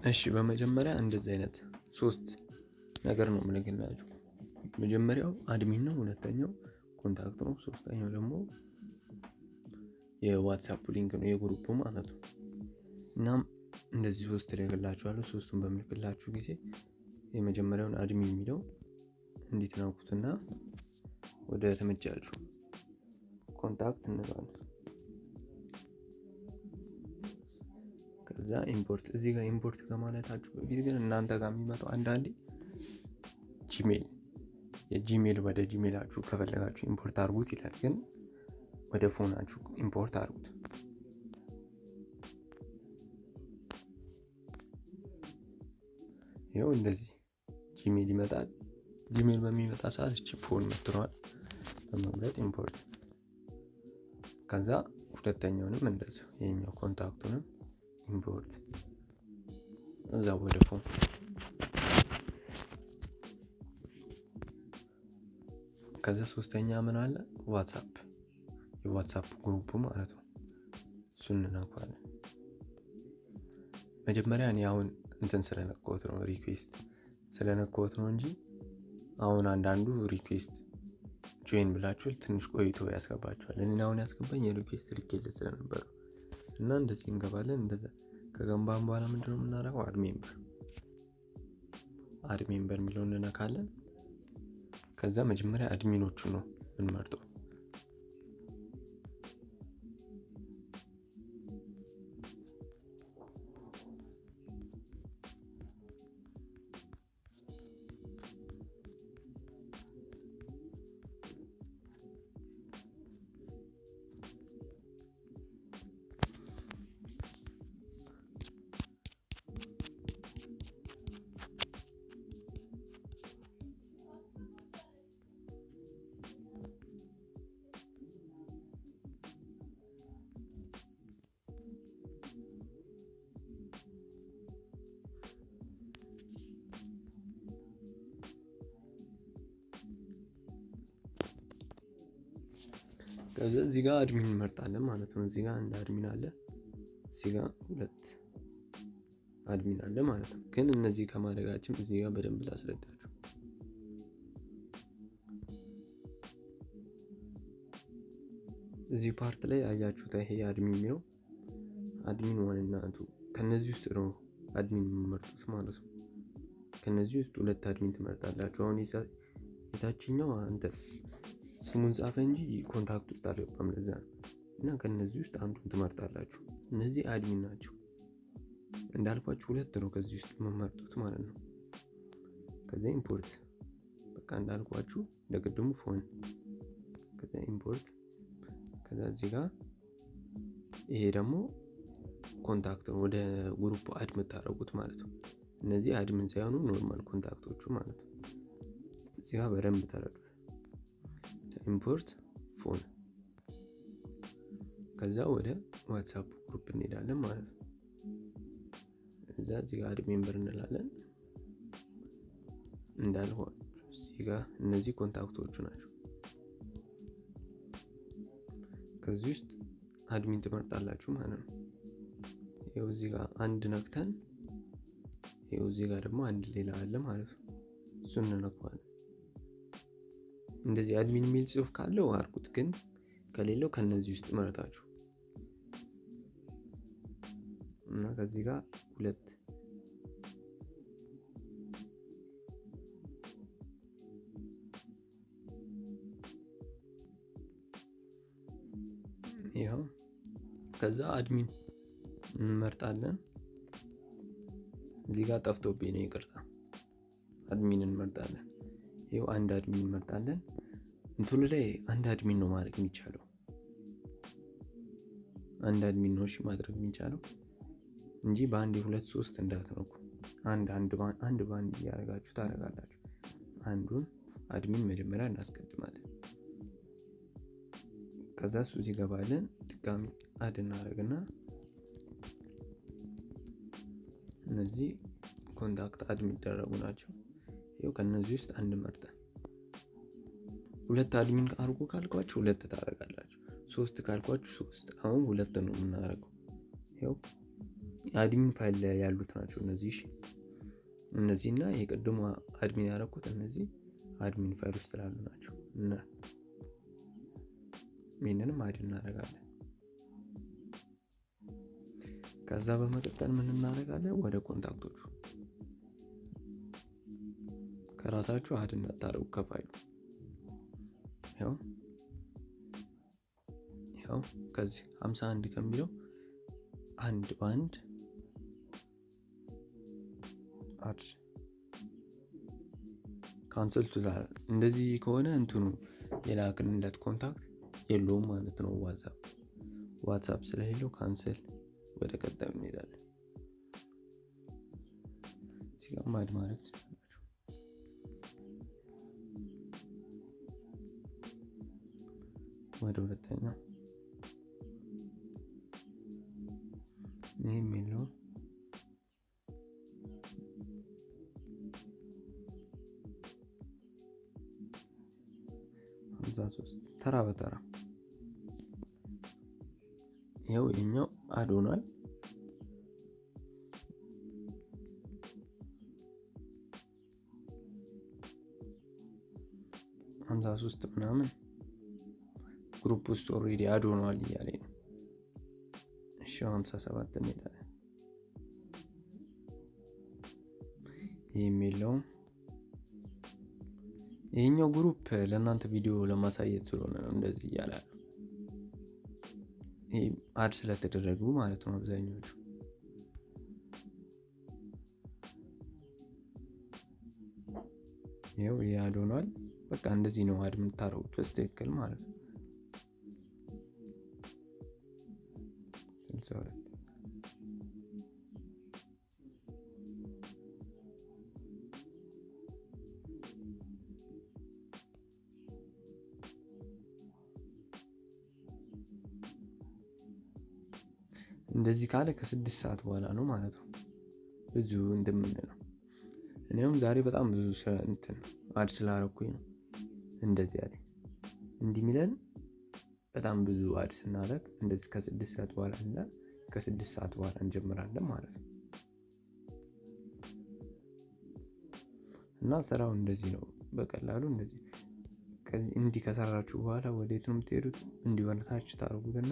እሺ በመጀመሪያ እንደዚህ አይነት ሶስት ነገር ነው የምልክላችሁ። መጀመሪያው admin ነው፣ ሁለተኛው contact ነው፣ ሶስተኛው ደግሞ የ WhatsApp link ነው፣ የ group ማለት ነው። እናም እንደዚህ ሶስት ልክላችኋለሁ። ሶስቱን በምልክላችሁ ጊዜ የመጀመሪያውን admin የሚለው እንዴት ናኩትና ወደ ተመቻችሁ contact እንለዋለን። ከዛ import እዚህ ጋር import ከማለታችሁ በፊት ግን እናንተ ጋር የሚመጣው አንዳንዴ Gmail የ Gmail ወደ Gmail ኣችሁ ከፈለጋችሁ import አድርጉት ይላል። ግን ወደ phone ኣችሁ import አድርጉት። ይኸው እንደዚህ Gmail ይመጣል። Gmail በሚመጣ ሰዓት እቺ phone ምትለዋል በመምረጥ import። ከዛ ሁለተኛውንም እንደዚሁ ይሄኛው contact ኡንም import እዛ ወደ phone። ከዛ ሶስተኛ ምን አለ WhatsApp፣ የ WhatsApp group ማለት ነው። እሱን እንነካዋለን። መጀመሪያ እኔ አሁን እንትን ስለነካሁት ነው request ስለነካሁት ነው እንጂ አሁን አንዳንዱ request join ብላችሁ ትንሽ ቆይቶ ያስገባችኋል። እኔን አሁን ያስገባኝ የ request ልኬለት ስለነበረ እና እንደዚህ እንገባለን። እንደዛ ከገንባን በኋላ ምንድነው የምናደርገው? add member add member የሚለውን እንነካለን። ከዛ መጀመሪያ admin ኦቹ ነው የምንመርጠው። ከዛ እዚህ ጋር admin እንመርጣለን ማለት ነው። እዚህ ጋር አንድ admin አለ፣ እዚህ ጋር ሁለት admin አለ ማለት ነው። ግን እነዚህ ከማድረጋችን እዚህ ጋር በደንብ ላስረዳችሁ። እዚህ part ላይ አያችሁት፣ ይሄ admin የሚለው admin one እና two ከነዚህ ውስጥ ነው admin የምመርጡት ማለት ነው። ከነዚህ ውስጥ ሁለት admin ትመርጣላችሁ። አሁን የታችኛው እንትን ስሙን ጻፈ እንጂ contact ውስጥ አልገባም። ለዛ ነው። እና ከነዚህ ውስጥ አንዱን ትመርጣላችሁ። እነዚህ admin ናቸው እንዳልኳችሁ፣ ሁለት ነው ከዚህ ውስጥ የምመርጡት ማለት ነው። ከዛ import በቃ እንዳልኳችሁ እንደቅድሙ phone፣ ከዛ import፣ ከዛ እዚህ ጋር ይሄ ደግሞ contact ነው ወደ group add የምታደርጉት ማለት ነው። እነዚህ admin ሳይሆኑ normal contact ኦቹ ማለት ነው። እዚህ ጋር በደንብ ተረዱት። import phone ከዛ ወደ WhatsApp group እንሄዳለን ማለት ነው። እዛ እዚህ ጋር add member እንላለን። እንዳልኳችሁ እዚህ ጋር እነዚህ contact ኦቹ ናቸው። ከዚህ ውስጥ admin ትመርጣላችሁ ማለት ነው። ይኸው እዚህ ጋር አንድ ነክተን፣ ይኸው እዚህ ጋር ደግሞ አንድ ሌላ አለ ማለት ነው። እሱን እንነካዋለን። እንደዚህ admin የሚል ጽሁፍ ካለው አርጉት፣ ግን ከሌለው ከነዚህ ውስጥ መረጣችሁ እና ከዚህ ጋር ሁለት ይኸው ከዛ admin እንመርጣለን። እዚህ ጋር ጠፍቶብኝ ነው ይቅርታ። admin እንመርጣለን። ይኸው አንድ admin እንመርጣለን። እንትኑ ላይ አንድ admin ነው ማድረግ የሚቻለው። አንድ admin ነው እሺ ማድረግ የሚቻለው እንጂ በአንድ ሁለት ሶስት እንዳትነኩ። አንድ አንድ አንድ በአንድ እያደረጋችሁ ታደርጋላችሁ። አንዱን admin መጀመሪያ እናስቀድማለን። ከዛ እሱ ሲገባልን ድጋሚ add እናደርግና እነዚህ contact add የሚደረጉ ናቸው። ይኸው ከእነዚህ ውስጥ አንድ መርጠን ሁለት admin አድርጎ ካልኳችሁ ሁለት ታደርጋላችሁ። ሶስት ካልኳችሁ ሶስት። አሁን ሁለት ነው የምናደርገው። ይኸው Admin file ላይ ያሉት ናቸው እነዚህ። እነዚህና የቅድሙ admin ያደረኩት እነዚህ admin file ውስጥ ላሉ ናቸው። እና ይህንንም add እናደርጋለን። ከዛ በመቀጠል ምን እናደርጋለን? ወደ contact ኦቹ ከራሳችሁ add እንዳታደርጉ ከፋይሉ ያው ከዚህ 51 ከሚለው አንድ በአንድ add cancel ትላል። እንደዚህ ከሆነ እንትኑ የላክንለት contact የለውም ማለት ነው። ዋትሳፕ ስለሌለው cancel፣ ወደ ቀጣዩ እንሄዳለን። እዚህ ጋር add ማድረግ ትችላላችሁ። ወደ ሁለተኛው ይህም የለውም። 53 ተራ በተራ ይኸው ይሄኛው add ሆኗል። 53 ምናምን group ውስጥ already add ሆኗል እያለኝ ነው። እሺ 57 እንሄዳለን። ይህም የለውም። ይሄኛው group ለእናንተ ቪዲዮ ለማሳየት ስለሆነ ነው እንደዚህ እያለ ያለው። ይሄ add ስለተደረጉ ማለት ነው አብዛኛዎቹ። ይኸው ይሄ add ሆኗል። በቃ እንደዚህ ነው add የምታደርጉት በትክክል ማለት ነው። 62። እንደዚህ ካለ ከ6 ሰዓት በኋላ ነው ማለት ነው ብዙ እንደምንለው። እኔም ዛሬ በጣም ብዙ እንትን add ስላረኩኝ ነው እንደዚህ አለኝ። እንዲህ ሚለን በጣም ብዙ add ስናደርግ እንደዚህ ከ6 ሰዓት በኋላ እና ከ6 ሰዓት በኋላ እንጀምራለን ማለት ነው። እና ስራው እንደዚህ ነው በቀላሉ እንደዚህ። ከዚህ እንዲህ ከሰራችሁ በኋላ ወዴት ነው የምትሄዱት? እንዲህ ወደ ታች ታደርጉትና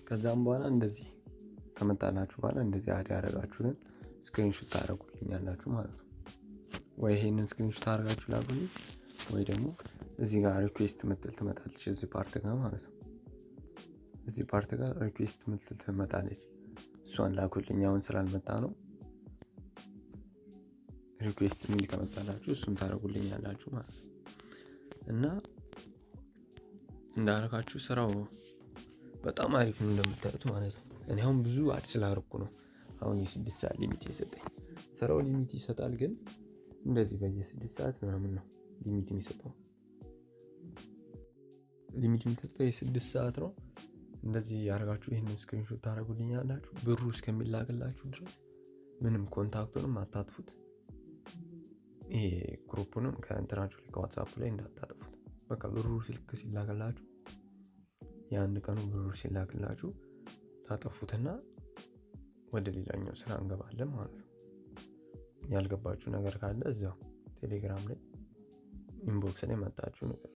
ከዛም በኋላ እንደዚህ ከመጣላችሁ በኋላ እንደዚህ add ያደረጋችሁትን screenshot ታደርጉልኛላችሁ ማለት ነው። ወይ ይሄንን screenshot አድርጋችሁ ላኩልኝ፣ ወይ ደግሞ እዚህ ጋር request ምትል ትመጣለች እዚህ part ጋር ማለት ነው። እዚህ part ጋር request ምትል ትመጣለች። እሷን ላኩልኝ። አሁን ስላልመጣ ነው። Request የሚል ከመጣላችሁ እሱን ታደርጉልኛላችሁ ማለት ነው። እና እንዳልካችሁ ስራው በጣም አሪፍ ነው እንደምታዩት ማለት ነው። እኔ አሁን ብዙ add ስላደረኩ ነው አሁን የ6 ሰዓት limit የሰጠኝ። ስራው limit ይሰጣል፣ ግን እንደዚህ በየ6 ሰዓት ምናምን ነው limit የሚሰጠው። Limit የሚሰጠው የ6 ሰዓት ነው። እንደዚህ ያደርጋችሁ ይህንን screenshot ታደርጉልኛላችሁ። ብሩ እስከሚላክላችሁ ድረስ ምንም contact ኡንም አታጥፉት። ይሄ group ኡንም ከእንትናችሁ ላይ ከዋትሳፕ ላይ እንዳታጥፉት። በቃ ብሩ ስልክ ሲላክላችሁ፣ የአንድ ቀኑ ብሩ ሲላክላችሁ ታጠፉትና ወደ ሌላኛው ስራ እንገባለን ማለት ነው። ያልገባችሁ ነገር ካለ እዛው ቴሌግራም ላይ inbox ላይ መጣችሁ ነገር